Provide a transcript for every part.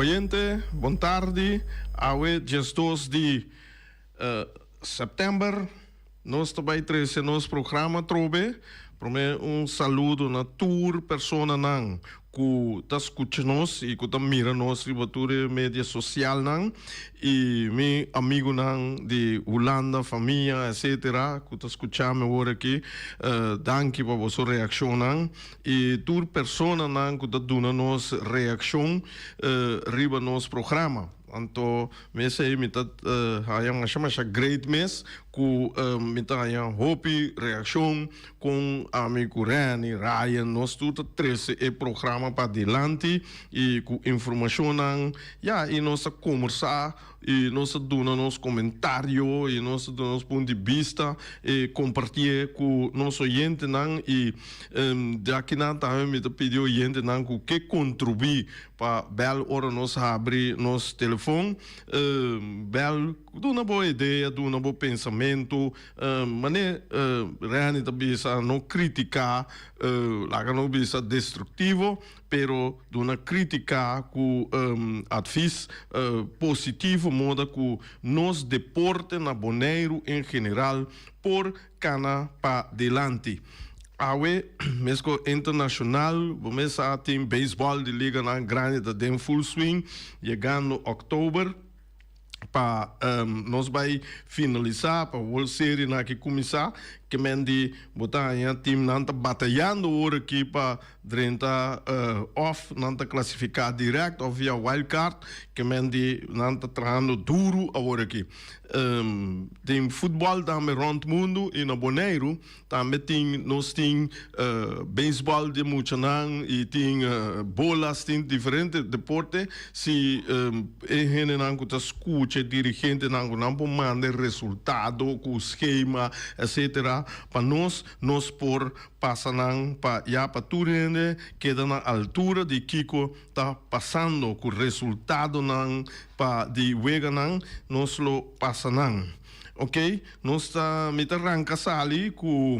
Oyente, bon tardi. Awe 12 di sèptèmber nos ta bai trese nos programa atrobe. Promé un saludo na tur personanan ku ta skucha nos i ku ta mira nos riba tur e media sosialnan i mi amigunan di Hulanda, famia etcetera ku ta skucha mi awor aki. Danki pa boso reakshonnan i tur personanan ku ta duna nos reakshon riba nos programa. Anto mi esei mi ta haña masha masha great mes ku mi ta haña hopi reakshon kon ami ku Renny, Ryan nos tur ta trese e programa padilanti i ku informashonnan ya i nos ta kombersá i nos ta duna nos komentario i nos ta duna nos punto di bista i kompartié ku nos oyentenan i di akinan tambe mi ta pidi oyentenan ku ke kontribuí Pa bel ora nos habri nos telefon, bel duna bo idea, duna bo pensamentu, mane Renny ta bisa no critica, laga no bisa destructivo, pero duna critica cu advies positivo moda cu nos deporte na Boneiru en general por Kana pa dilanti. Awe mesco internacional bo mes sa tin baseball di liganan grandi ta den full swing yegando october pa nos bay finalisa pa World Series nan aki cuminsa ke men di bo ta haña teamnan ta batayando ora aki pa drenta of nan ta clasifica direct of via wild card ke men di nan ta trahando duro awor aki. Tin futbal tambe rond mundu y na Boneiru tambe tin nos tin beisbal di muchanan y tin bolas tin diferente deporte si e hendenan cu ta scucha e dirigentenan cu nan por manda e resultado cu schema etcetera pa nos nos por Pasa nan pa ya pa tur hende keda na altura di kiko ta pasando ku resultadonan pa di weganan nos lo pasa nan. Ok nos ta mi ta ranka sali ku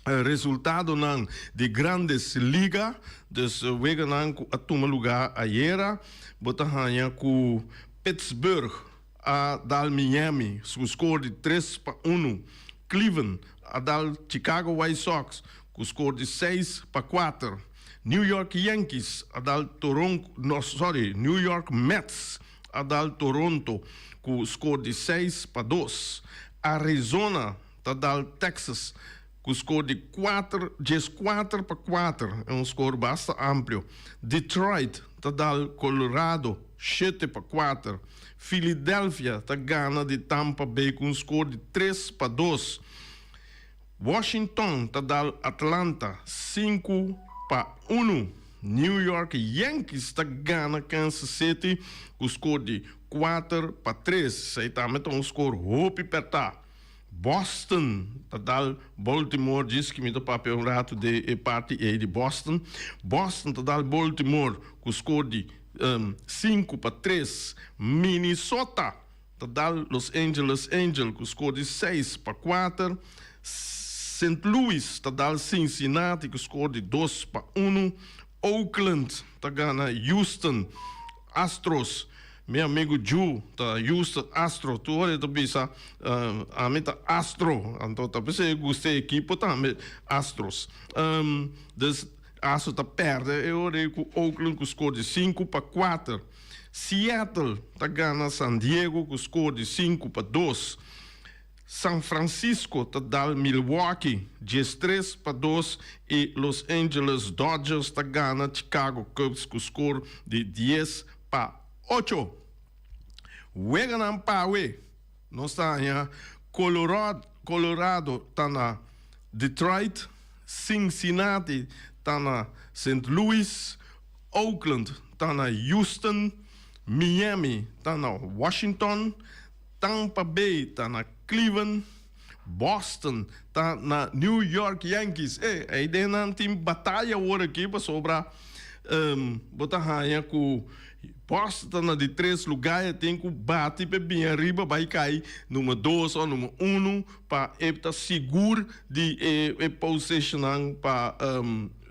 resultadonan di Grandes Liga dus weganan ku a tuma luga ayera bo ta haña ku Pittsburgh a dal Miami su skor di 3-1. Cleveland a dal Chicago White Sox ku skor di 6-4. New York Yankees a dal Toronto, no sorry, New York Mets a dal Toronto ku skor di 6-2. Arizona ta dal Texas ku skor di kuater 14-4, e un skor basta amplio. Detroit ta dal Colorado 7-4. Philadelphia ta gana di Tampa Bay ku un skor di 3-2. Washington ta dal Atlanta 5-1. New York Yankees ta gana Kansas City ku skor di 4-3. Esei tambe ta un skor hopi pèrtá. Boston ta dal Baltimore, djis ki mi ta papia un ratu de e parti ei di Boston. Boston ta dal Baltimore ku skor di 5-3. Minnesota ta dal Los Angeles Angels ku skor di 6-4. Sint Louis ta dal Cincinnati ku skor di 2-1. Oakland ta gana Houston Astros. Mi amigu Ju ta Houston Astro. Tur ora e ta bisa ami ta Astro. Anto ta p'esei e gusta e ekipo tambe Astros. Dus Astro ta pèrdè e ora ei ku Oakland ku skor di 5-4. Seattle ta gana San Diego ku skor di 5-2. San Francisco ta dal Milwaukee 13-2 i Los Angeles Dodgers ta gana Chicago Cubs ku skor di 10-8. Weganan pawe nos ta haña Colorado ta na Detroit, Cincinnati ta na Sint Louis, Oakland ta na Houston, Miami ta na Washington, Tampa Bay ta na Cleveland, Boston ta na New York Yankees. E, ei den nan tin bataya awor aki pasobra bo ta haña ku Boston ta na di tres lugá, e tin ku bati pa e bin ariba bai kai number dos òf number uno pa e ta sigur di e positionnan pa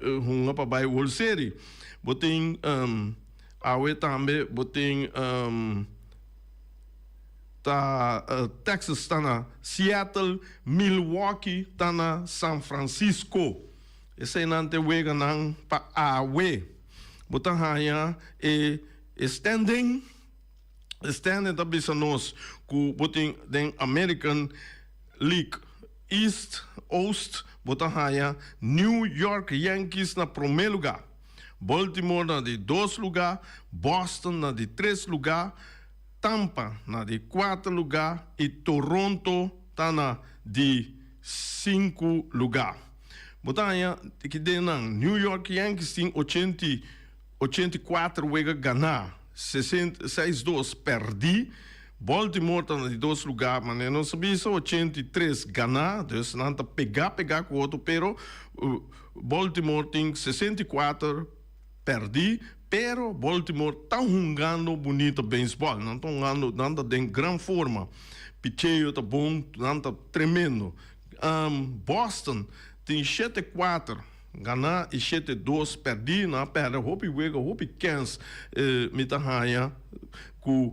hunga pa bai World Series. Bo tin. Awe tambe bo tin ta Texas ta na Seattle, Milwaukee ta na San Francisco. Eseinan ta e weganan pa awe. Bo ta haña e standing. E standing ta bisa nos ku bo tin den American League East, Oost, bo ta haña New York Yankees na promé lugá, Baltimore na di dos lugá, Boston na di tres lugá, Tampa na di kuater lugá i Toronto ta na di sinku lugá. Bo ta haña ki den nan New York Yankees tin 84 wega ganá, 62 pèrdí. Baltimore ta na di dos lugá, manera nos a bisa, 83 ganá, dus nan ta pegá pegá ku otro, pero Baltimore tin 64 pèrdí, pero Baltimore ta hungando bunito beisbòl, nan ta hungando, nan ta den gran forma, picheo ta bon, nan ta tremendo. Boston tin 7-4 ganá i 7-2 pèrdí, nan a pèrdè hopi wega, hopi kèns mi ta haña ku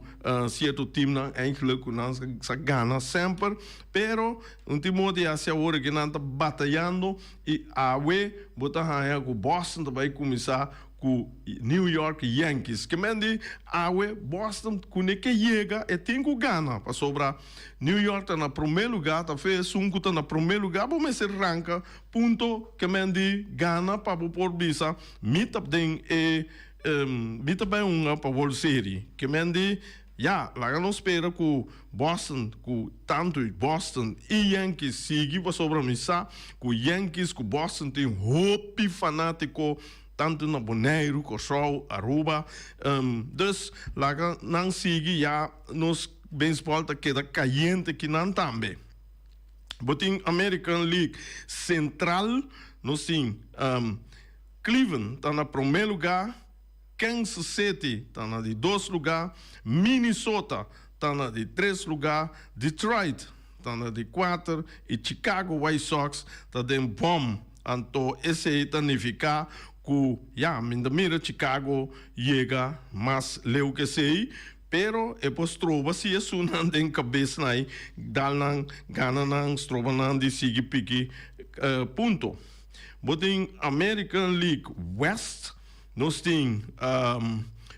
sierto teamnan eigenlijk ku nan sa gana semper, pero un tin modo di hasi awor ke nan ta batayando i awe bo ta haña ku Boston ta bai kuminsá ku New York Yankees. Ke men di awe Boston kuné ke yega e tin ku gana pasobra New York ta na promé lugá, ta fe esun ku ta na promé lugá bo mester ranka punto. Ke men di gana pa bo por bisa mi ta den e mi ta bai hunga pa World Series. Ke men di ya laga nos spera ku Boston ku tantu Boston i Yankees sigui pasobra mi sa ku Yankees ku Boston tin hopi fanátiko tantu na Boneiru, Kòrsou, Aruba. Dus laga nan sigui ya nos beisbòl ta keda kayente kinan tambe. Bo tin American League Central, nos tin Cleveland ta na promé lugá, Kansas City ta na di dos lugá, Minnesota ta na di tres lugá, Detroit ta na di kuater i Chicago White Sox ta den bòm. Anto esei ta nifiká ku ya mi ta mira Chicago yega mas leu ku esei, pero e por stroba si esunnan den kabes nai dal nan gana nan stroba nan di sigui piki punto. Bo tin American League West, nos tin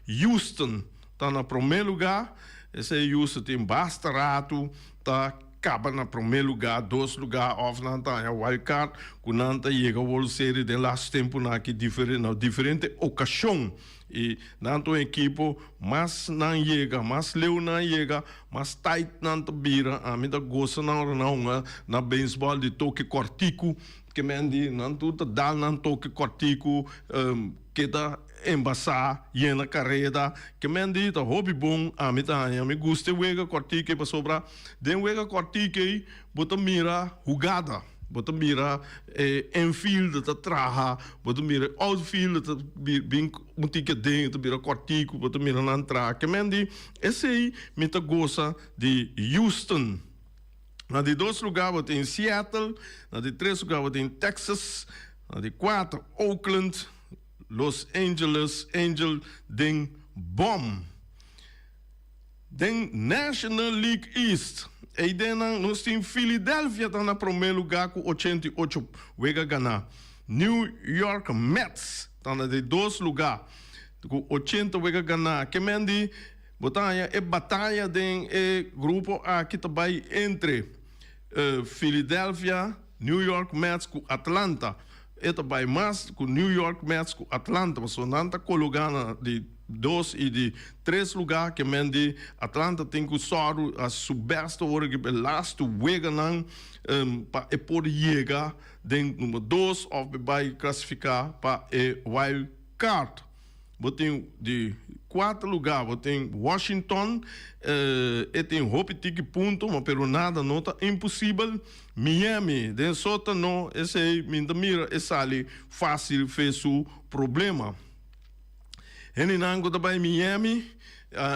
Houston ta na promé lugá, esei Houston tin basta ratu ta kaba na promé lugá, dos lugá òf nan ta haña wild card ku nan ta yega World Series den las tempunan aki na diferente okashon i nan ta un ekipo mas nan yega mas leu nan yega mas tight nan ta bira. Ami ta gosa nan ora nan hunga na beisbòl di toke kòrtiku ke men di nan tur ta dal nan toke kòrtiku Keda embasá, yena kareda. Ke men di ta hopi bon, ami ta haña. Mi gusta e wega kòrtik ei pasobra den wega kòrtik ei bo ta mira hugada, bo ta mira e infield ta traha, bo ta mira e outfield ta bin un tiki aden, ta bira kòrtiku, bo ta mira nan traha. Ke men di esei mi ta gosa di Houston. Na di dos lugá bo tin Seattle, na di tres lugá bo tin Texas, na di kuater Oakland, Los Angeles Angel den bòm. Den National League East, eidennan nos tin Philadelphia ta na promé lugá ku 88 wega ganá. New York Mets ta na di dos lugá ku 80 wega ganá. Ke men di Bo ta haña e bataya den e grupo aki ta bai entre Philadelphia, New York Mets ku Atlanta. E ta bai mas ku New York Mets ku Atlanta pasobra nan ta kologá na di dos i di tres lugá ke men di Atlanta tin ku sòru hasi su bèst ora ku e lastu weganan pa e por yega den number dos òf e bai klasifiká pa e wild card. Bo tin di kuater lugá bo tin Washington, e tin hopi tiki punto ma pero nada no ta imposibel. Miami den sótano esei mi ta mira e sali fásil fe su problema. Hendenan ku ta bai Miami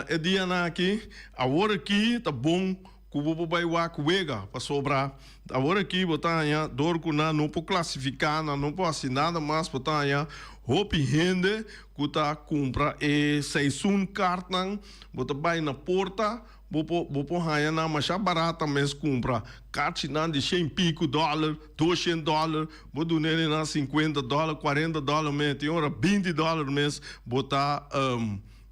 e dianan aki awor aki ta bon. Ku bo por bai wak wega, pasobra awor aki bo ta haña dor ku nan no por klasifiká, nan no por hasi nada mas, bo ta haña hopi hende ku ta kumpra e seizoen kaartnan, bo ta bai na porta, bo por bo por haña nan masha barata mes kumpra kaarchinan di shen piku dòler, doshen dòler, bo dun'e nan sinkuenta dòler, kuarenta dòler mes, tin ora binti dòler mes bo ta.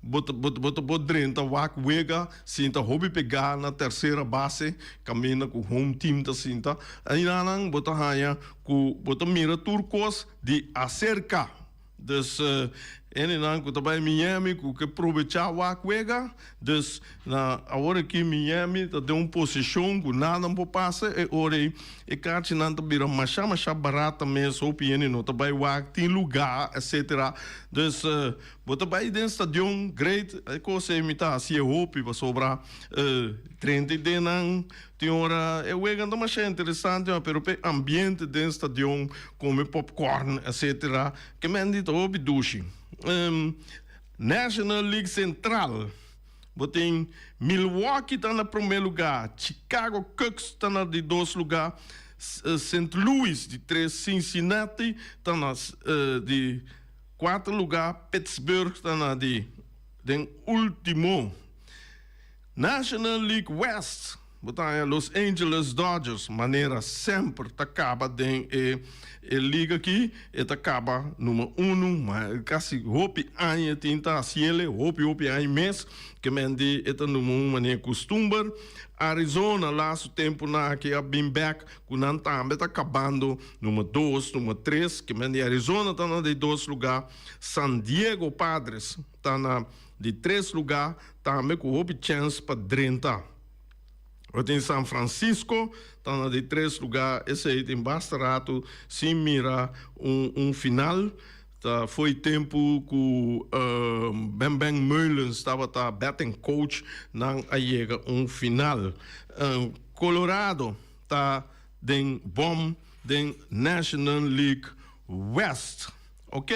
Bo ta bo ta por drenta wak wega sinta hopi pegá na tersera base kaminda ku home team ta sinta. Ainanan bo ta haña ku bo ta mira tur kos di aserka. Dus hendenan ku ta bai Miami ku ke probechá wak wega, dus na awor aki Miami ta den un posishon ku nada no por pasa e ora ei e karchinan ta bira masha masha barata mes, hopi hende no ta bai wak, tin lugá etcetera. Dus Bo ta bai den stadion, great, e kos ei mi ta hasi e hopi pasobra drenta i den nan tin ora e wegan ta masha interesante pero p'e ambiente den stadion, kome popcorn etcetera ke men di ta hopi dushi. National League Central, bo tin Milwaukee ta na prome luga, Chicago Cubs ta na di dos luga, Saint Louis di tres, Cincinnati ta na di Cuarto lugar Pittsburgh ta na di den ultimo. National League West bo ta haña Los Angeles Dodgers manera semper ta caba den e e liga aki e ta caba numero uno ma casi hopi aña tin ta haciele hopi hopi aña mes ke men di e ta numero uno manera custumber. Arizona laatste temponan aki a bin bek Ku nan tambe ta kabando number dos, number tres, ke men di Arizona ta na di dos lugá, San Diego Padres ta na di tres lugá, tambe ku hopi chèns pa drenta. Bo tin San Francisco ta na di tres lugá, esei tin basta ratu sin mira un un final. Ta fo'i tempu ku Ben Ben Meulens tabata batting coach nan a yega un final. Colorado ta den bom den National League West. Ok,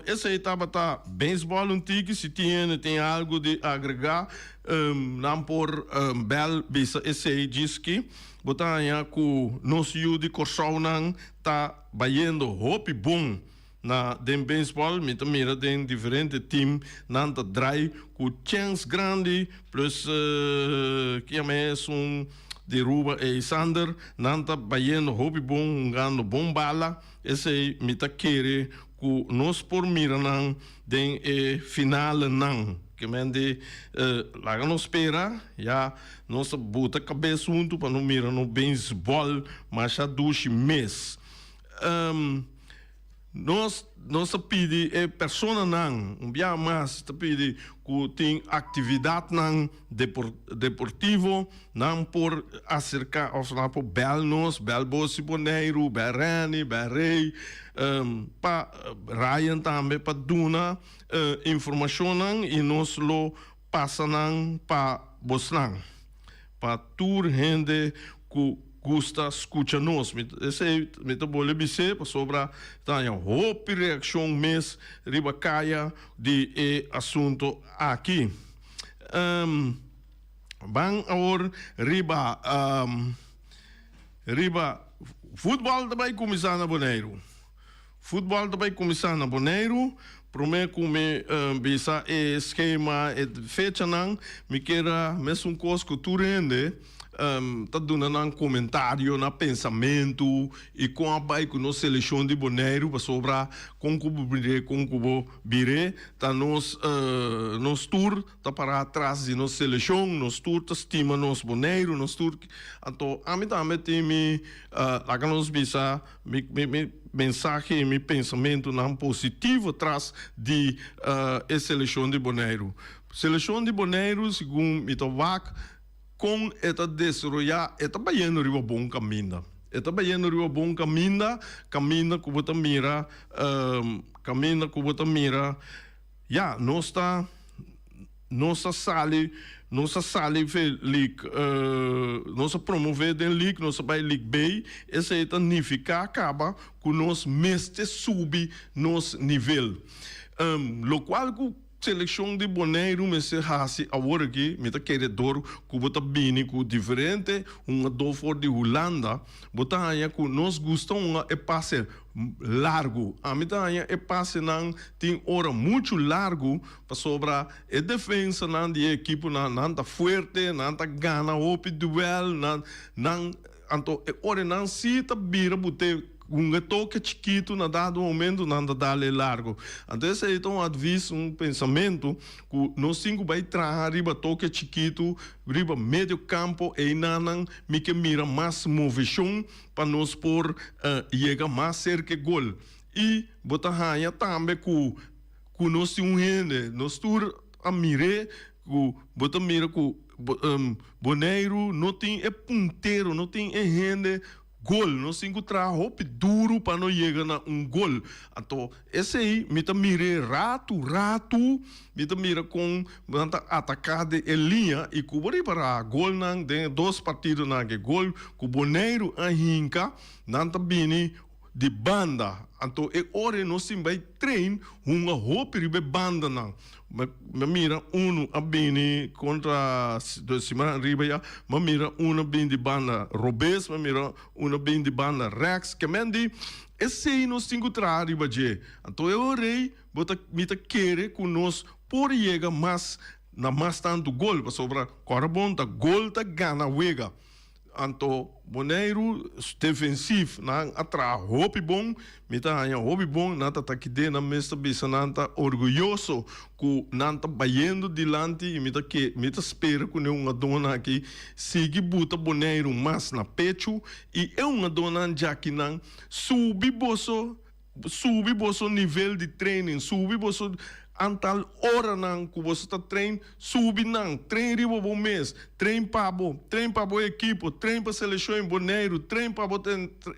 esei tabata baseball un tiki. Si tin hende tin algu di agrega, nan por bel bisa esei djiski. Bo ta haña ku nos yu di Kòrsounan ta bayendo hopi bon Na den baseball mi ta mira den diferente team nan ta draai cu chens grandi plus ki yama esun di Aruba ey Sander nan ta bayendo hopi bon hungando bon bala esey mi ta kere cu nos por mira nan den e finalenan ke men di laga nos spera ya nos ta buta cabes hunto pa no mira no baseball masha dushi mes. Nos nos ta pidi e personanan un bia mas ta pidi ku tin aktividatnan deportivo nan por aserká òf nan por bèl nos, bèl Bosi Boneiru, bèl Renny, bèl Rey, pa Ryan tambe pa duna informashonnan i nos lo pasa nan pa bosnan. Pa tur hende ku gusta skucha nos. Mi esei mi ta bolbe bis'é pasobra ta haña hopi reakshon mes riba kaya di e asunto aki. Ban awor riba riba futbòl ta bai kuminsá na Boneiru. Futbòl ta bai kuminsá na Boneiru. Promé ku mi bisa e skema, e fechanan, mi kier a mesun kos ku tur hende ta duna nan komentario, nan pensamentu i kon a bai ku nos selekshon di Boneiru pasobra kon ku bo mir'é, kon ku bo bir'é ta nos nos tur ta pará tras di nos selekshon, nos tur ta stima nos Boneiru, nos tur anto ami tambe tin mi laga nos bisa Mi mensahe i mi pensamentunan positivo tras di e selekshon di Boneiru. Selekshon di Boneiru segun mi ta wak kon e ta desaroyá e ta bayendo riba bon kaminda. E ta bayendo riba bon kaminda, kaminda ku bo ta mira kaminda ku bo ta mira ya nos ta. Nos a sali, nos a sali fe League, nos a promove den League, nos a bai League B, esei ta nifiká kaba ku nos mester subi nos nivel. Lokual ku. selekshon di Boneiru mester hasi awor aki, mi ta kere dor ku bo ta bini ku diferente hungadó for di Hulanda, bo ta haña ku nos gusta hunga e pase largu. Ami ta haña e pasenan tin ora muchu largu pasobra e defensanan di e ekiponan nan ta fuerte, nan ta gana hopi duel, nan nan anto e ora nan si ta bira bute hunga toke chikitu na dado momento nan ta dal e largu. Anto esei ta un advis, un pensamentu ku nos tin ku bai traha riba toke chikitu, riba medio kampo einanan mi ke mira mas moveshon pa nos por yega mas serka e gol. I bo ta haña tambe ku ku nos tin un hende, nos tur a mir'é ku bo ta mira ku Boneiru no tin e puntero, no tin e hende gol. Nos tin ku traha hopi duru pa no yega na un gol. Anto esei mi ta mir'é ratu ratu, mi ta mira kon nan ta ataká den e liña i ku bo ripará golnan den e dos partidonan aki, gol ku Boneiru a hinka, nan ta bini di banda. Anto e ora ei nos tin bai train hunga hopi riba e bandanan. Mi a mira unu a bini kontra de siman ariba ya, mi a mira unu a bini di banda robes, mi a mira unu a bini di banda rèks. Ke men di esei nos tin ku traha riba dje. Anto e ora ei bo ta mi ta kere ku nos por yega mas na mas tantu gol, pasobra kòrda bon ta gol ta gana wega. Anto Boneiru defensief nan a traha hopi bon, mi ta haña hopi bon, nan ta ta kide nan mes ta bisa nan ta orguyoso ku nan ta bayendo dilanti i mi ta ke mi ta spera ku ne hungadónan aki sigui buta Boneiru mas na pechu i e hungadónan djakinan subi boso Subi boso nivel di training, subi boso antal oranan ku boso ta train, subi nan, train riba bo mes, train pa bo, train pa bo ekipo, train pa seleshon Boneiru, train pa bo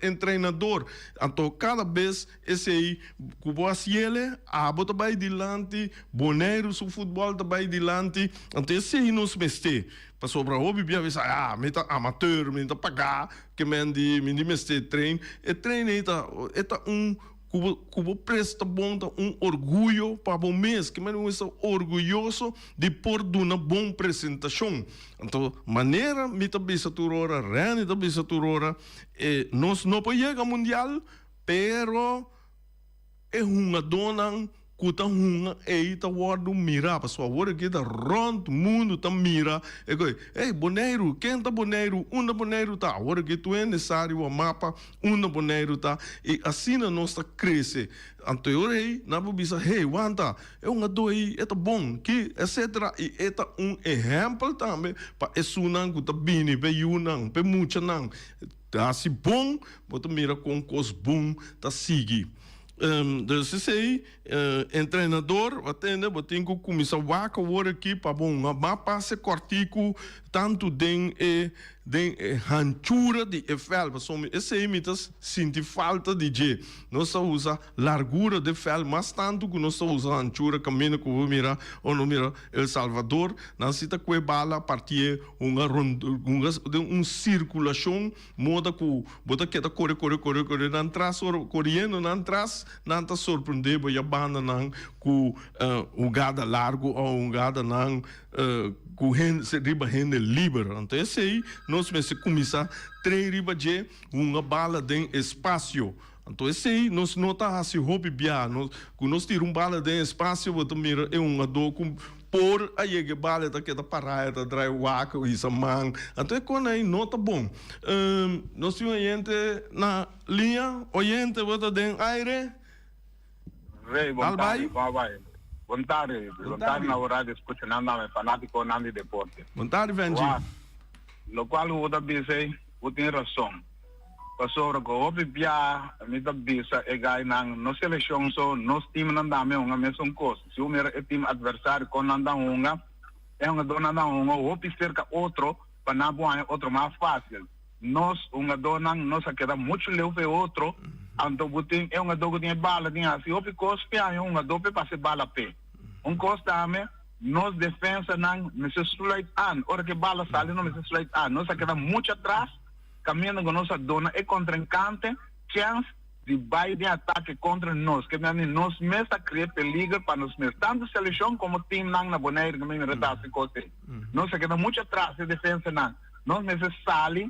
entrenador. Anto kada bes esei ku bo hasiele, abo ta bai dilanti, Boneiru su futbòl ta bai dilanti, anto esei nos mester. Pasobra hopi bia bisa, ah, mi ta amateur, mi ta pagá. Ke men di mi di mester train. E train ei ta e ta un ku bo ku bo presta bon ta un orguyo pa bo mes. Ke men bo esta orguyoso di por duna bon presentashon. Anto manera mi ta bisa tur ora, Renny ta bisa tur ora, e nos no por yega mundial pero E hungadónan ku ta hunga ei ta wòrdu mirá, pasobra awor aki ta rònt mundu ta mira e koe, Ey, Boneiru, ken ta Boneiru? Unda Boneiru ta? Awor aki tur hende sa riba mapa unda Boneiru ta, i asina nos ta krese. Anto e ora ei nan por bisa, Hey, wanta, e hungadó ei e ta bon, ki, etsetera. I e ta un ehèmpel tambe pa esunnan ku ta bini, pa e yunan, pa e muchanan. Ta hasi bon, bo ta mira kon kos bon ta sigui. Dus esei, entrenador, bo tende, bo tin ku kuminsá wak awor aki pa bo hunga mas pase kòrtiku tantu den e den e hanchura di e vèlt. Pasobra esei mi ta sinti falta di dje. Nos ta usa largura di e vèlt mas tantu ku nos ta usa hanchura kaminda ku bo mira o no mira El Salvador, nan si ta kue bala partié Hunga rond, hunga den un circulacion moda cu bo ta keda core, core, core, core nan tras, ora coriendo nan tras, nan ta sorprende bo ya banda nan cu hugada largo o hugada nan cu hende, riba hende liber. Anto esey nos mester cuminsa train riba dje, hunga bala den espacio. Anto esey nos no ta haci hopi bia. Nos, cu nos tira un bala den espacio bo ta mira e hungador cu por a yega e bala e ta keda para e ta draai wak o hisa man. Anto e con ey no ta bon. Nos tin un oyente na liña. Oyente bo ta den aire. Rey, bon Dal tarde, bai. con a bai? Bon tarde, Bon bon tarde tarde. na horario scucha nan dame fanaticonan di deporte. Bon tarde Venji. Wak, locual cu bo ta bisa ey, bo tin razon. Pasobra ku hopi bia mi ta bisa e gainan, no selekshon so, nos timnan tambe hunga mesun kos. Si bo mira e tim atversario kon nan ta hunga, e hungadónan ta hunga hopi serka otro pa nan por haña otro mas fásil. Nos hungadónan nos a keda muchu leu pa e otro, anto bo tin e hungadó ku tin e bala tin hasi hopi kos p'e haña un hungadó p'e pasa e bala p'e. Un kos tambe, nos defensanan mester sluit aan, ora ku e bala sali nos mester sluit aan. Nos a keda muchu atras. Kaminda ku nos a duna e kontrinkante chèns Di bai den atake kontra nos, ke mester nos mes ta krea peliger pa nos mes. Tantu selekshon komo teamnan na Boneiru ke mester ta hasi kos ei. Nos a keda muchu atras e defensanan. Nos mester sali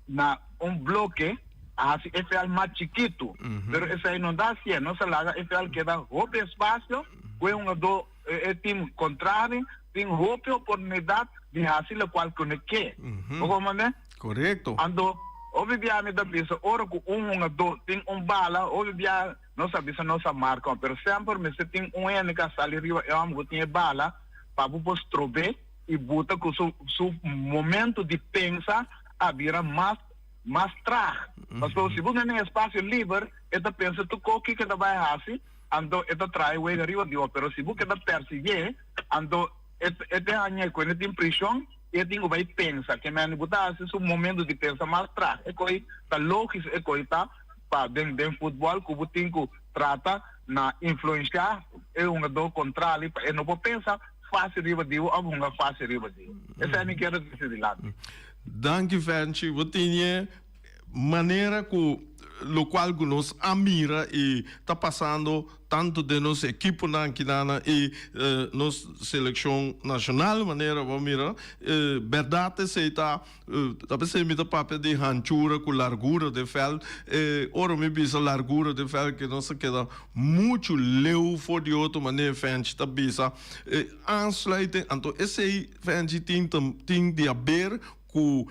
na un bloke a hasi e vèlt mas chikitu. Pero esei no ta hasié. Nos a laga e vèlt keda hopi espasio ku e hungadó, e team kontrario tin hopi oportunidat di hasi lokual ku no ke. Bo komprende? Korekto. Anto, hopi bia mi ta bisa ora ku un hungadó tin un bala, hopi bia nos a bisa nos a marka, pero semper mester tin un hende ku a sali riba e hòmber ku tin e bala pa bo por strob'é i buta ku su su momento di pensa a bira mas mas trag. Pasobra si bo mende un espasio liber, e ta pensa tur kos kiko e ta bai hasi, anto e ta traha e wega riba di bo. Pero si bo keda persiguié, anto e e ta haña ku e tin preshon. E tin ku bai pensa ke mende ku ta hasi su momento di pensa mas tras. E koi ta logis, e koi ta pa den den futbòl ku bo tin ku trata na influenshá e hungadó kontrali pa e no por pensa fásil riba di bo òf hunga fásil riba di bo. Esei mi kier a disi dilanti. Danki Fenchi, bo tin e manera ku lokual ku nos a mira i ta pasando tantu den nos ekiponan kinana i nos selekshon nashonal manera bo a mira bèrdat esei ta ta p'esei mi ta papia di hanchura ku largura den vèlt ora mi bisa largura den vèlt ke nos a keda muchu leu for di otro manera Fenchi ta bisa aansluiting anto esei Fenchi tin tin di haber ku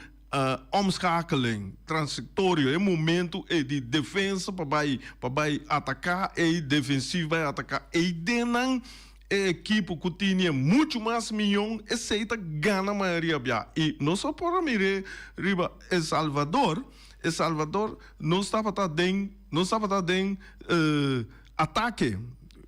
Omschakeling, transitorio, e momento ei di defensa pa bai pa bai ataká ei defensief bai ataká ei den nan e ekipo ku tini e muchu mas miyon esei ta gana mayoria bia i nos a por a mir'é riba El Salvador, El Salvador nos tabata den nos tabata den atake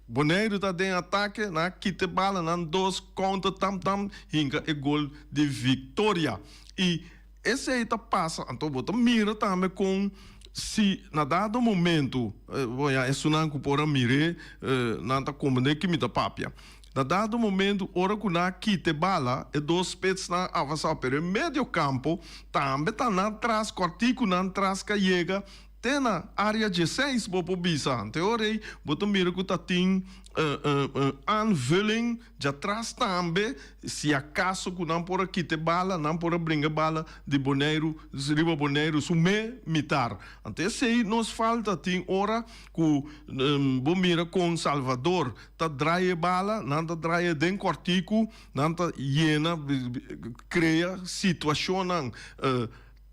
Boneiru ta den atake nan a kita e bala nan dos counter tam tam hinka e gol di viktoria. I esei ta pasa, anto bo ta mira tambe kon si na dado momento, bo ya esunnan ku por a mir'é, nan ta komprendé ki mi ta papia. Na dado momento ora ku nan a kita e bala, e dos spitsnan a avansá, pero e medio kampo tambe ta nan tras, kòrtiku nan tras ka yega Te na área dieseis bo por bisa. Ante ora ei bo ta mira ku ta tin aanvulling djatras tambe, si akaso ku nan por a kita e bala, nan por a bringa e bala di Boneiru riba Boneiru su me mitar. Ante esei nos falta tin ora ku bo mira kon Salvador ta draai e bala, nan ta draai e den kòrtiku, nan ta yena krea situashonnan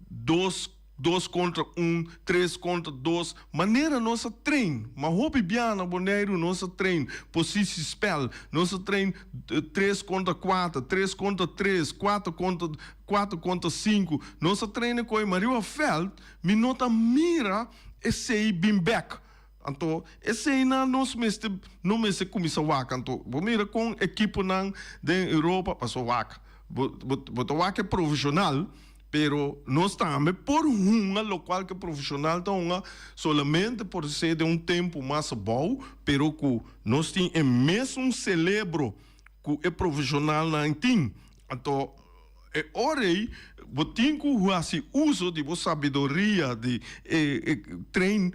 dos. Dos kontra un, tres kontra dos, manera nos a train, ma hopi bia na Boneiru nos a train positiespel, nos a train tres kontra kuater, tres kontra tres, kuater kontra kuater kontra sinku, nos a train e koe, ma riba vèlt mi no ta mira esei bin bèk. Anto eseinan nos mester no mester kuminsá wak, anto bo mira kon ekiponan den Europa pasobra wak, bo bo ta wak e profeshonal. Pero nos tambe por hunga locual cu e profesional ta hunga, solamente por ser den un tempo mas abou, pero cu nos tin e mesun celebro cu e profesionalnan tin. Anto e ora ey bo tin cu haci uso di bo sabiduria di e e train,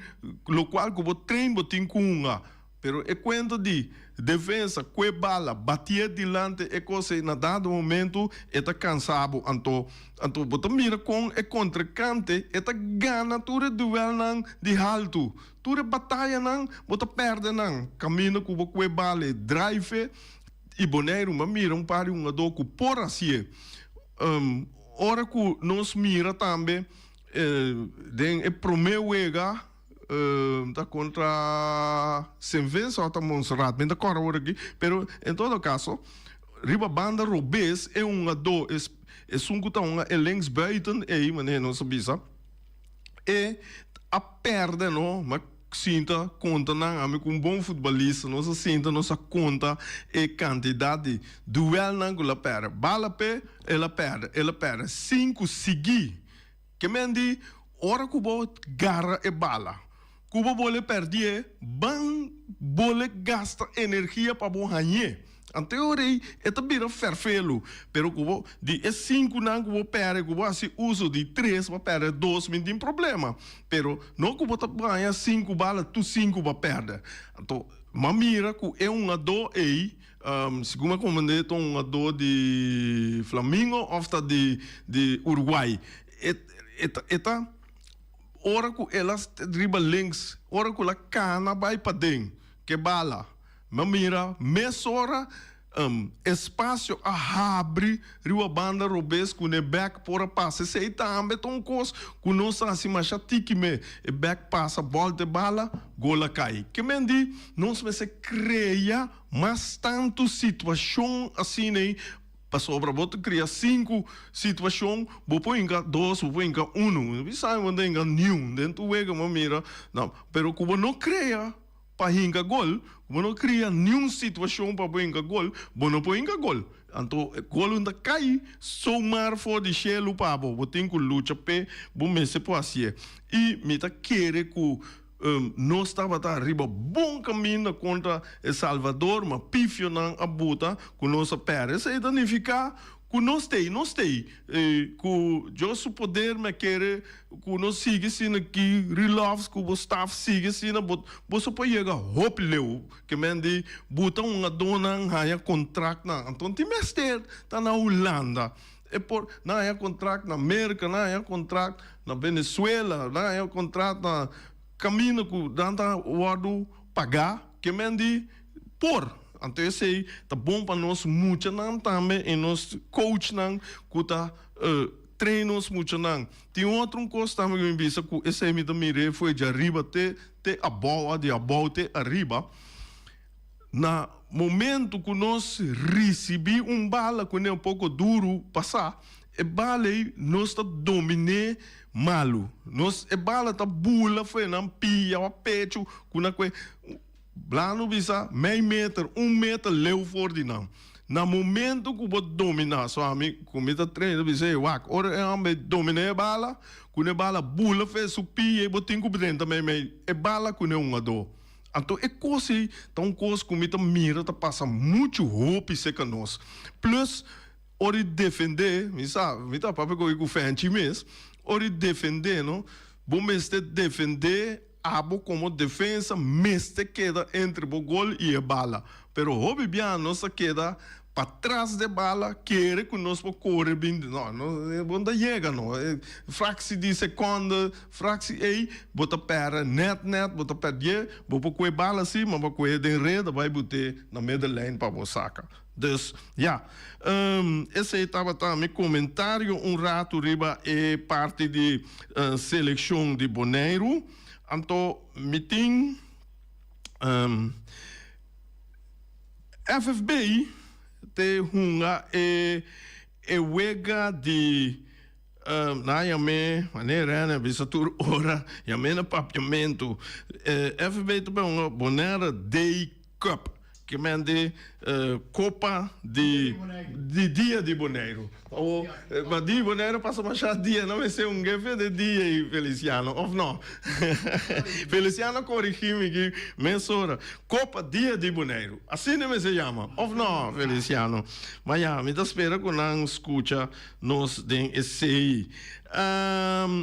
locual cu bo train bo tin cu hunga. Pero e cuenta di defensa cue bala batié dilante e cos ei na dado momento e ta cansa bo anto anto bo ta mira con e contrincante e ta gana tur e duelnan di haltu tur e batayanan bo ta perde nan caminda cu bo cue bala e drive y Boneiru mi a mira un par di hungador cu por hacié ora cu nos mira tambe den e prome wega. Ta kontra Sint Vincent òf ta Montserrat, mi ta kòrda awor aki, pero en todo kaso riba banda robes e hungadó esun ku ta hunga e linksbuiten ei manera nos a bisa e a pèrdè no, mi a sinta konta nan ami ku un bon futbalista nos a sinta nos a konta e kantidat di duèlnan ku el a pèrdè, bala p'e el a pèrdè el a pèrdè sinku sigui. Ke men di, ora ku bo gara e bala, ku bo bole pèrdié, ban bole gasta energia pa bo hañ'é. Anto e ora ei e ta bira ferfelu. Pero ku bo di e sinkunan ku bo pèrdè ku bo hasi uso di tres bo a pèrdè dos mi tin problema. Pero no ku bo ta baña sinku bala tur sinku bo a pèrdè. Anto m'a mira ku e hungadó ei segun mi a komprendé ta un hungadó di Flamingo òf ta di di Uruguay. E e ta e ta ora ku el a riba links ora ku el a kana bai paden ke bala. Mi a mira mesora espasio a habri riba banda robes ku n'e bèk por a pasa. Esei tambe ta un kos ku nos a hasi masha tiki me. E bèk pasa bòlta e bala, gol a kai. Ke men di nos mester krea mas tantu situashon asina ei pasobra bo ta kria sinku situashon, bo por hinka dos, bo por hinka unu. Mi sa bo no ta hinka niun den tur wega mi a mira, pero ku bo no krea. Pa hinka gol, bo no kria niun situashon pa bo hinka gol, bo no por hinka gol. Anto e gol un ta kai somar for di shelu pa bo, bo tin ku lucha p'e, bo mester por hasié. I mi ta kere ku nos tabata riba bon kaminda kontra El Salvador, ma pifionan a buta ku nos a pèrdè. Esei ta nifiká ku nos t'ei, nos t'ei. Ku Dios su poder mi a kere ku nos sigui asina ki Rilovs ku bo staf sigui asina bo boso por yega hopi leu. Ke men di buta un adonan haña kontraktnan anto tin mester ta na Hulanda e por nan haña kontrakt na Merka nan haña kontrakt na Venezuela nan haña kontrakt na kaminda ku nan ta wòrdu pagá ke men di por. Anto esei ta bon pa nos muchanan tambe i nos coachnan ku ta train nos muchanan. Tin otro un kos tambe ku mi bisa ku esei mi ta mir'é fo'i djariba te te abou a di abou te ariba. Na momento ku nos risibí un bala ku ne un poko duru pasá, e bala ei nos ta domin'é malu. Nos e bala ta bula fo'i nan pia o pechu ku nan kue. Blano bisa mei meter, un meter leu for di nan. Na momento ku bo dominá, so ami ku mi ta train ta bisa ey wak, ora e homber dominá e bala, ku e bala bula fe su pia ey bo tin ku drenta mei mei e bala ku e hungadó. Anto e kos ey ta un kos ku mi ta mira ta pasa muchu hopi serka nos. Plus ora di defendé, mi sa, mi ta papia ku ku Fenchi mes, ora di defendé no, bo mester defendé. Abo komo defensa mester keda entre bo gol i e bala. Pero hopi bia nos ta keda patras de bala kere ku nos por kore bin. No, no, bo no ta yega no. Fractie di sekonde, fractie ei, bo ta pèrdè nèt nèt, bo ta pèrdè. Bo por kue bala si, ma bo kue den reda bai bot'é na middenlijn pa bo saka. Dus, ya. Esei tabata mi komentario un ratu riba e parti di selekshon di Boneiru. Anto mi tin FFB te hunga e e wega di nan yam'é manera Rene a bisa tur ora yam'é na papiamentu. FFB ta hunga Bonaire Day Cup. Ke men di Kopa di di Dia di Boneiru. Awo, ma di Boneiru pasa masha dia, no mester un gefe de dia ei, Feliciano, of no? Feliciano korigí mi aki mesora. Kopa Dia di Boneiru, asina mester yama, of no, Feliciano? Ma ya, mi ta spera ku nan skucha nos den esei.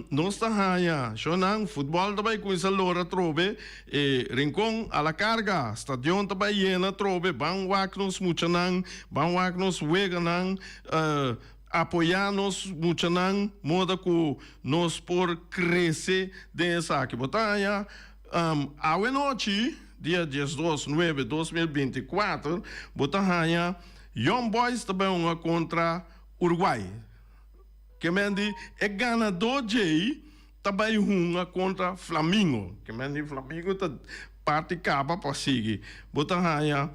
Nos ta haña, shownan, futbòl ta bai kuminsá lora atrobe. E Rincon a la carga, stadion ta bai yena atrobe, ban wak nos muchanan, ban wak nos weganan, apoya nos muchanan moda cu nos por crece den esaki. Bo ta haña awe nochi, dia diesdos nuebe 2024, bo ta haña Young Boys ta bai hunga contra Uruguay. Ke men di e ganador djei ta bai hunga kontra Flamingo. Ke men di Flamingo ta parti kaba pa sigui. Bo ta haña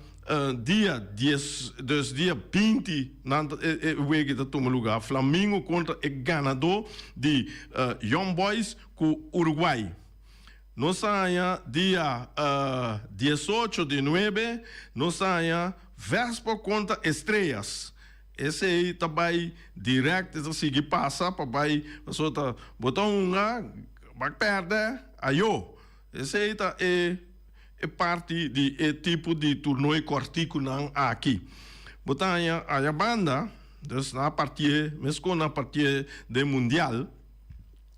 dia dies, dus dia 20 nan ta e wega ta tuma luga. Flamingo kontra e ganadó di Young Boys ku Uruguay. Nos ta haña dia 18 di nuebe nos ta haña Vespo kontra Estrellas. Esei ta bai direct, e ta sigui pasa pa bai, pasobra ta bo ta hunga, bo a pèrdè, ayo. Esei ta e e parti di e tipo di toernooi kòrtikunan aki. Bo ta haña aya banda, dus nan a partié meskos nan a partié den mundial,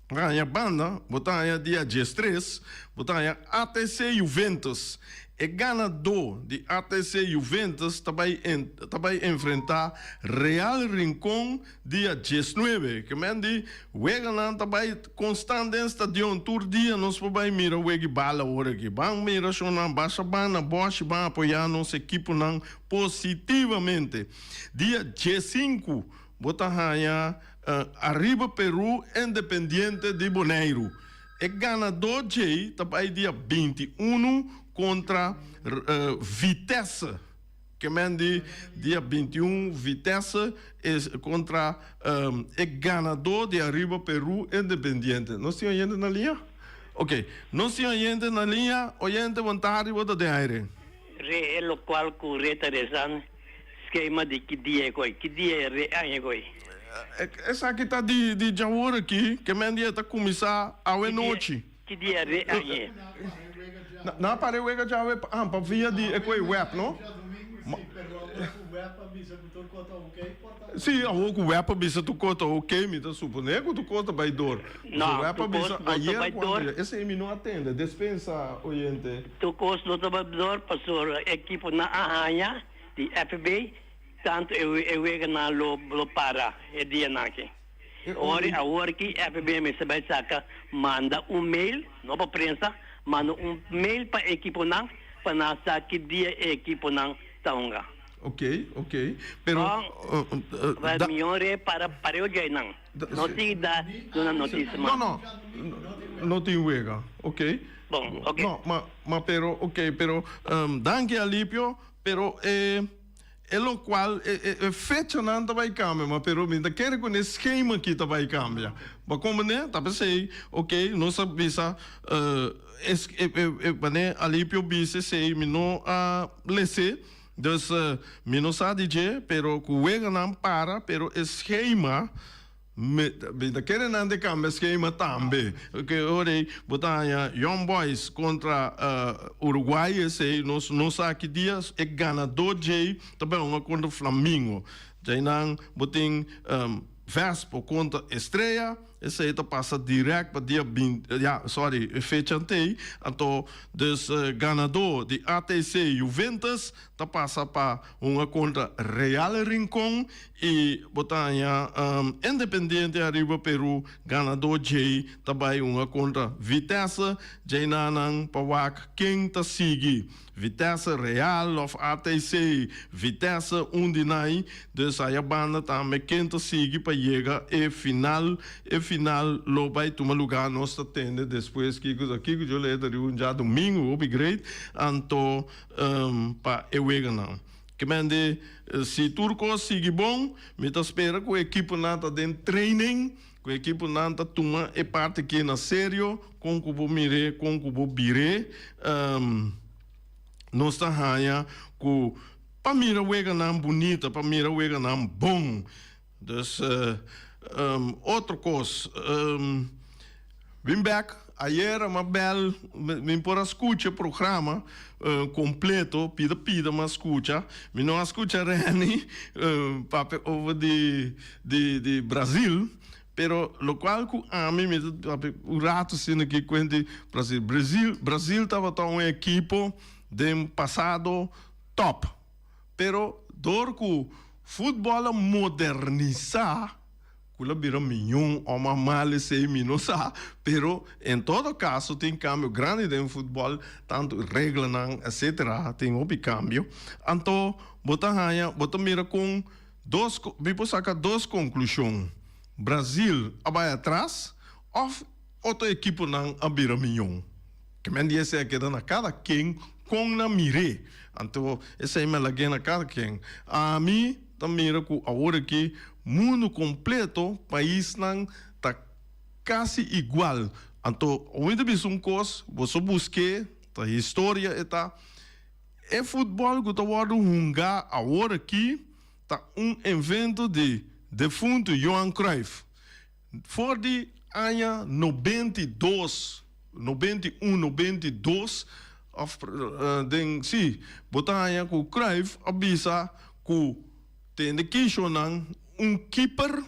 bo ta haña banda, bo ta haña dia diestres, bo ta haña ATC Juventus. E ganadó di ATC Juventus ta bai ta bai enfrentá Real Rincon dia diesnuebe. Ke men di weganan ta bai konstant den stadion tur dia nos por bai mira wega i bala ora aki. Ban mira shonnan basha ban na bòshi ban apoyá nos ekiponan positivamente. Dia diesinku bo ta haña Arriba Peru Independiente di Boneiru. E ganadó djei ta bai dia 21 kontra Vitesse. Ke men di dia 21 Vitesse es kontra e ganadó di Arriba Peru Independiente. Nos tin oyente na liña? Ok, nos tin oyente na liña. Oyente, bon tardi, bo ta den aire. Re e lokual ku re ta rezan skema di ki dia e koi, ki dia e re aña e koi. Esaki ta di di djawor aki, ke men di e ta kuminsá awe nochi. Ki dia re aña e. Nan a para e wega djawe ah pa via di e koi web no? Si, awor ku web a bisa tur kos ta ok, mi ta suponé ku tur kos ta bai dor. No, Web a tur kos bisa no ta ayer bai ku dor. anteayer. Esei mi no a tende, despensa oyente. Tur kos no ta bai dor pasobra ekiponan a haña di FB tantu e weganan lo lo para e dianan aki. Ora awor ki FB mester bai saka manda un mail, no pa prensa, manda un mail pa ekiponan pa nan sa ki dia e ekiponan ta hunga. Ok, ok. Pero Bon, da. Mion re para pareo djei nan. No sigui da duna noticia No, mas. no. No tin wega. Ok. Bon, ok. No, ma, ma pero, ok, pero danki Alipio, pero e e locual e e e fechanan ta bai cambia, ma pero mi ta kere cu n'e schema aki ta bai cambia. Bo a comprende? Ta p'esey, ok, nos a bisa es e e e manera Alipio bisa esey mi no a lese. Dus mi no sa di dje, pero ku weganan para, pero e schema, mi mi ta kere nan de kambia schema tambe. Oke, ora ei bo ta haña Young Boys kontra Uruguay, esei nos no sa ki dia, e ganadó djei ta bai hunga kontra Flamingo. Djeinan bo tin Vespo kontra Estrella. Esei ta pasa direct pa dia binti, ya, sorry, e fecha antei. Anto, dus ganadó di ATC Juventus ta pasa pa hunga kontra Real Rincon i bo ta haña Independiente ariba Peru, ganadó djei ta bai hunga kontra Vitesse. Djei nanan pa wak ken ta sigui. Vitesse Real of ATC Vitesse un di nai, dus aya banda tambe ken ta sigui pa yega e final, e final lo bai tuma lugar nos ta tende despues kiko ta kiko yo lei ta riba un djadomingo hopi great anto pa e weganan. Ke men di si tur kos sigui bon mi ta spera ku ekiponan ta den training. Ku ekiponan ta tuma e parti aki na serio, kon ku bo mir'é, kon ku bo bir'é, nos ta haña ku pa mira weganan bunita, pa mira weganan bon. Dus, otro kos, bin bèk, ayera m'a bèl, mi por a skucha e programa kompleto, pida pida m'a skucha, mi no a skucha Renny papia over di. di di Brazil, pero locual cu ami mi ta papia un rato asina aki cuenta di Brazil. Brazil, Brazil tabata un ekipo den pasado top, pero door cu futbol a modernisa, cu lo bira miyon o mas mal esey mi no sa, pero en todo caso tin cambio grandi den futbol, tanto reglanan etcetera tin hopi cambio, anto bo ta haya bo ta mira con. Dos, mi por saca dos conclusion, Brazil a bay atras of otro equiponan a bira miyon. Ke men di esey a keda na cada ken con nan mir'é. Anto esey me lag'é na cada ken. Ami ta mira cu awor aki mundo completo paisnan ta casi igual. Anto mi ta bisa un cos, boso busque, ta historia e ta. E futbòl ku ta wòrdu hungá awor aki ta un invento di defuntu Johan Cruijff. For di aña 92, 91, 92, òf den si bo ta haña ku Cruyff a bisa ku tende kishonan un kiper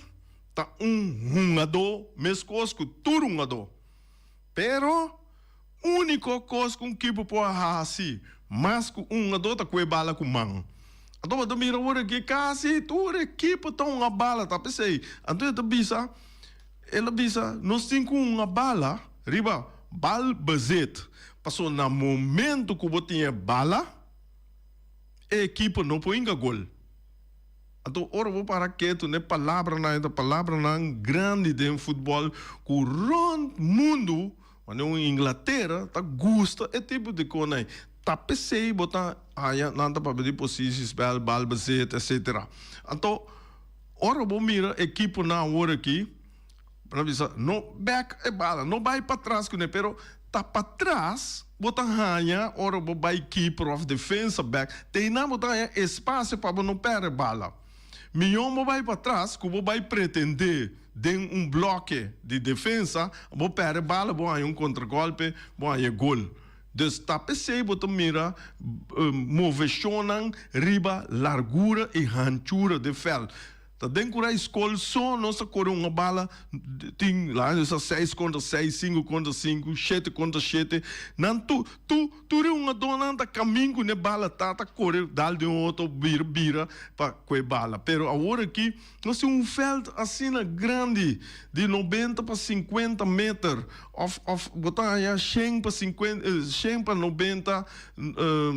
ta un hungadó meskos ku tur hungadó. Pero úniko kos ku un kiper por a hasi mas ku un hungadó ta kue bala ku man. Anto bo ta mira awor aki kasi tur ekipo ta hunga bala ta p'esei. Anto e ta bisa, el a bisa nos tin ku hunga bala riba balbezit pasobra na momento ku bo tin e bala e ekipo no por hinka gol. Anto ora bo para ketu n'e palabranan, e ta palabranan grandi den futbòl ku rònt mundu, manera un Inglatera, ta gusta e tipo di kos ei. Ta p'esei bo ta haña nan ta papia di positiespel, balbezit, etsetera. Anto ora bo mira ekiponan awor aki, bo ta bisa no bèk e bala, no bai patras kuné, pero ta patras bo ta haña ora bo bai keeper òf defensa bèk, te einan bo ta haña espasio pa bo no pèrdè bala. Mihó bo bai patras ku bo bai pretendé den un bloke di defensa, bo pèrdè bala, bo haña un kontragòlpe, bo haña gol. Dus ta p'esei bo ta mira moveshonnan riba largura i hanchura di vèlt. Ta den kurai skol so nos ta kore un bala tin la nos ta seis kontra seis, sinku kontra sinku, shete kontra shete. Nan tu tu tur e hungadónan ta kamin ku ne bala ta ta kore dal den otro bira bira pa ku e bala. Pero awor aki nos tin un vèlt asina grandi di nobenta pa sinkuenta meter òf òf bo ta haña shen pa sinkuenta shen pa nobenta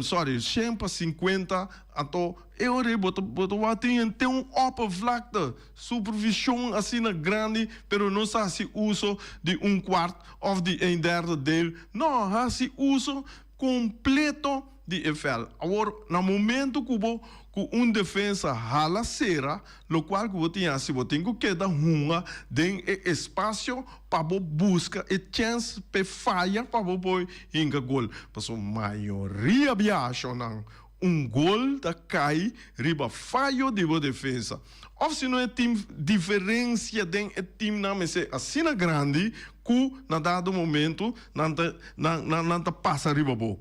sorry shen pa sinkuenta anto E ora ei bo ta bo ta wak tin henter un oppervlakte, supervision asina grandi, pero no sa hasi uso di un kwart of di een derde deel. No, hasi uso completo di e veld. Awor, na momento ku bo ku un defensa hala sera, lokual ku bo tin hasi, bo tin ku keda hunga den e espasio pa bo buska e chèns p'e faya pa bo por hinka gol. Pasobra mayoria biaha, Un gol ta kai riba fayo di bo defensa. Of si no e tin diferencia den e teamnan mester asina grandi cu na dado momento nan ta nan nan ta pasa riba bo.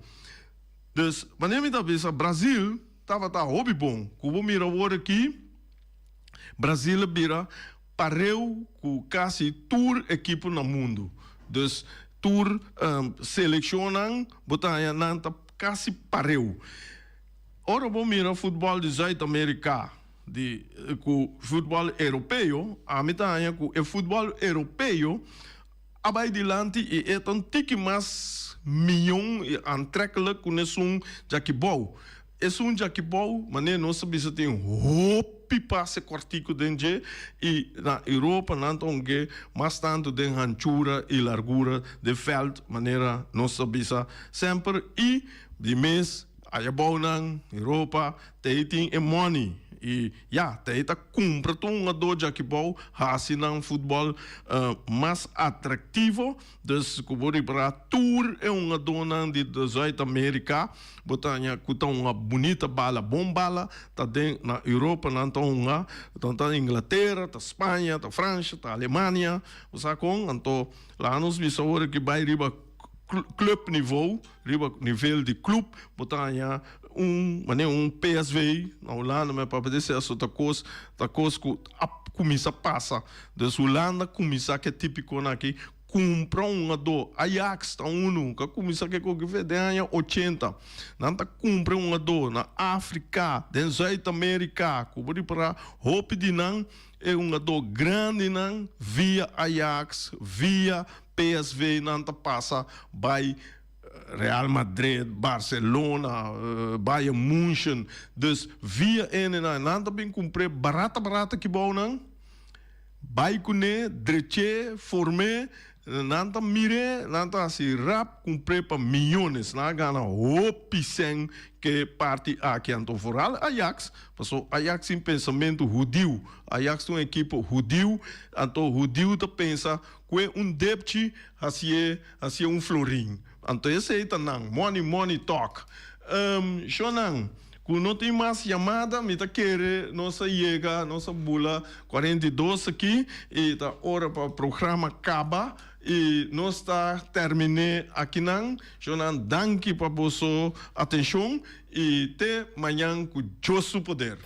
Dus manera mi ta bisa Brazil tabata hopi bon cu bo mira awor aki Brazil a bira pareu cu casi tur ekipo na mundo. Dus tur seleccionnan bo ta haña nan ta Kasi pareu. Ora bo mira futbòl di Zuid-Amerika di ku futbòl europeo, ami ta haña ku e futbòl europeo a bai dilanti i e ta un tiki mas mion i aantrekkelijk ku esun djaki bou. Esun djaki bou, manera nos ta bisa tin hopi pase kòrtiku den dje i na Europa nan ta hung'é mas tantu den hanchura i largura de vèlt manera nos ta bisa Semper i di mes aya bounan Europa tei tin e money i ya tei ta kumpra tur hungadó djaki bou hasi nan futbòl mas atraktivo dus ku bo ripará tur e hungadónan di Zuid Amerika bo ta haña ku ta hunga bunita bala bon bala ta den na Europa nan ta hunga nan ta Inglatera ta Spaña ta Fransha ta Alemania bo sa kon anto laga nos bisa ora ki bai riba club niveau, riba nivel di club bo ta haña un manera un PSV na Hulanda mi a papia di esei aso ta kos ta kos ku a kuminsá pasa. Dus Hulanda kuminsá ku e típikonan aki kumpra un hungadó. Ajax ta unu ku a kuminsá ku e koki fe den aña ochenta. Nan ta kumpra e hungadó na Afrika, den Zuid Amerika ku bo ripará hopi di nan e hungadó grandinan via Ajax, via PSV nan ta pasa bai Real Madrid, Barcelona, Bayern Munchen. Dus via ene nan, nan ta bin kumpr'é barata barata kibou nan, bai kuné, drech'é, form'é, nan ta mir'é, nan ta hasi rap kumpr'é pa miyones. Nan a gana hopi sèn ke parti aki. Anto foral Ajax, paso Ajax tin pensamentu hudiu. Ajax ta un ekipo hudiu, anto hudiu ta pensa Kue un depchi hasié hasié un florin. Anto esei ta nan money money talk. Ehm shonan ku no tin mas yamada mi ta kere nos a yega nos a bula 42 aki i ta ora pa programa kaba. I nos ta terminé akinan. Shonnan danki pa boso atenshon i te mañan ku Dios su poder.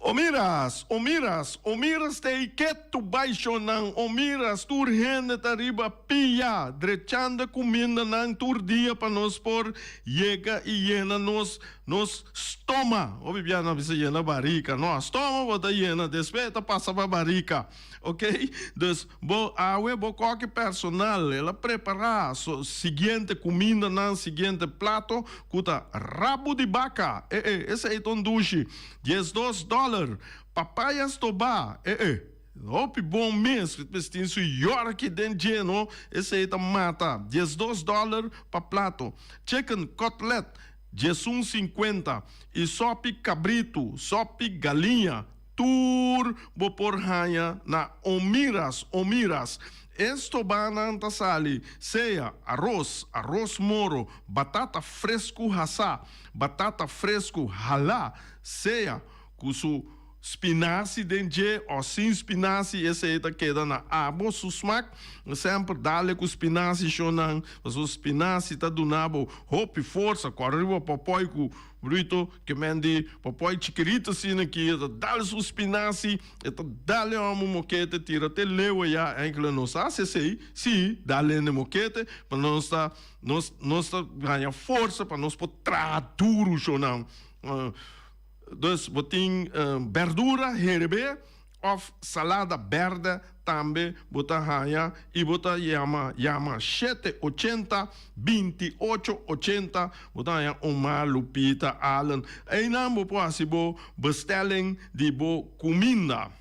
Omiras, omiras, omiras ta ei ketu bai shonnan, omiras tur hende ta riba pia drechando e kumindanan tur dia pa nos por yega i yena nos nos stoma. Hopi bia nan bisa yena barika, no, stoma bo ta yena, despues e ta pasa pa barika. Ok, dus bo awe bo koki personal, el a prepara su siguiente kumindanan, siguiente plato ku ta rabu di baka, e e, esei ta un dushi, 12 dòler, papaya stobá, e e, hopi bon mes, pues tin su yòrki den dje no, esei ta mata, 12 dòler pa plato, chicken cutlet, 11 50, i sòpi kabritu, sòpi galiña, Tur bo por haña na Omiras, Omiras. E stobanan ta sali sea aros, aros moro, batata fresku hasá, batata fresku halá, sea ku su spinasi den dje o sin spinasi, esei ta keda na abo su smak. Semper dale ku spinasi shonnan, pasobra spinasi ta duna bo hopi forsa. Kòrda riba pòpòi ku Bruto, ke men di papoi chikirito asina ki e ta dal su spinasi, e ta dal e homo mokete tira te leu aya, enkele nos a hasi esei, si, dal hende mokete, pa nos ta, nos, nos ta haña forsa pa nos por traha duru shownan. Dus bo tin berdura herebé. Of salada berde tambe bo ta haña y bo ta yama yama shete ochenta 28 80 bo ta haña Omar, Lupita, Allen. Eynan bo por haci bo bestelling di bo cuminda.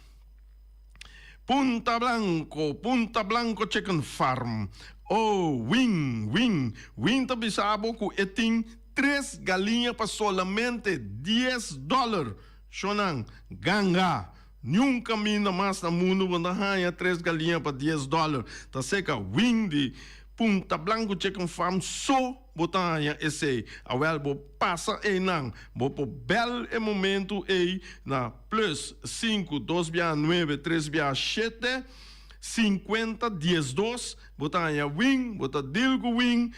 Punta Blanco, Punta Blanco Chicken Farm. Oh, Win, Win, Win ta bisa bo cu e tin tres galiña pa solamente 10 dollar. Shonnan, ganga! Niun kaminda mas na mundu bo ta haña tres galiña pa 10 dòler. Ta seka wing di Punta Blanco Chicken Farm so bo ta haña esei. Awèl bo pasa einan, bo por bèl e momentu ei na plus sinku dos biaha nuebe tres biaha shete 50 12. Bo ta haña wing, bo ta deal ku wing.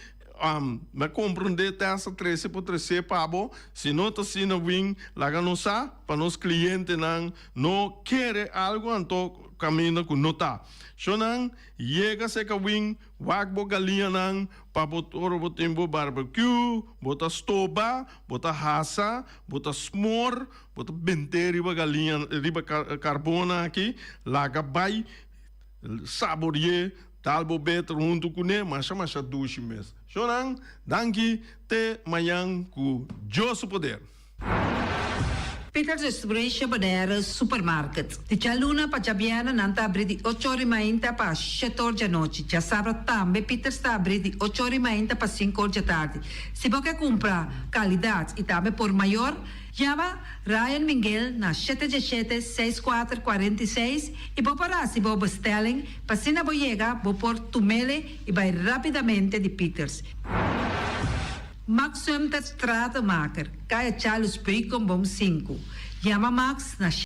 Mi a komprondé Tessa trese por tresé pa bo. Si no ta asina win, laga nos sa pa nos klientenan no kere algu anto kaminda ku no ta. Shonnan, yega seka win, wak bo galiñanan pa bo ora bo tin bo barbecue, bo ta stoba, bo ta hasa, bo ta smor, bo ta bent'é riba galiña, riba karbonnan aki, laga bai sabori'é. Tal bo beter huntu kuné, masha masha dushi mes. Shonnan, danki, te mañan ku Dios su poder. Peters Distribution Bonaire Supermarket. Di djaluna pa djabièrnè nan ta abrí di ocho or di mainta pa shete or djanochi. Djasabra tambe Peters ta abrí di ocho or di mainta pa sinku or djatardi. Si bo ke kumpra kalidat i tambe por mayor, Yama Ryan Minguel na shete diesshete, seis kuater, 46 i bo por hasi bo bestelling pa asina bo yega bo por tumele i bai rapidamente di Peters. Max Sumter Stratenmaker, Kaya Charles Beukenboom sinku. Yama Max na.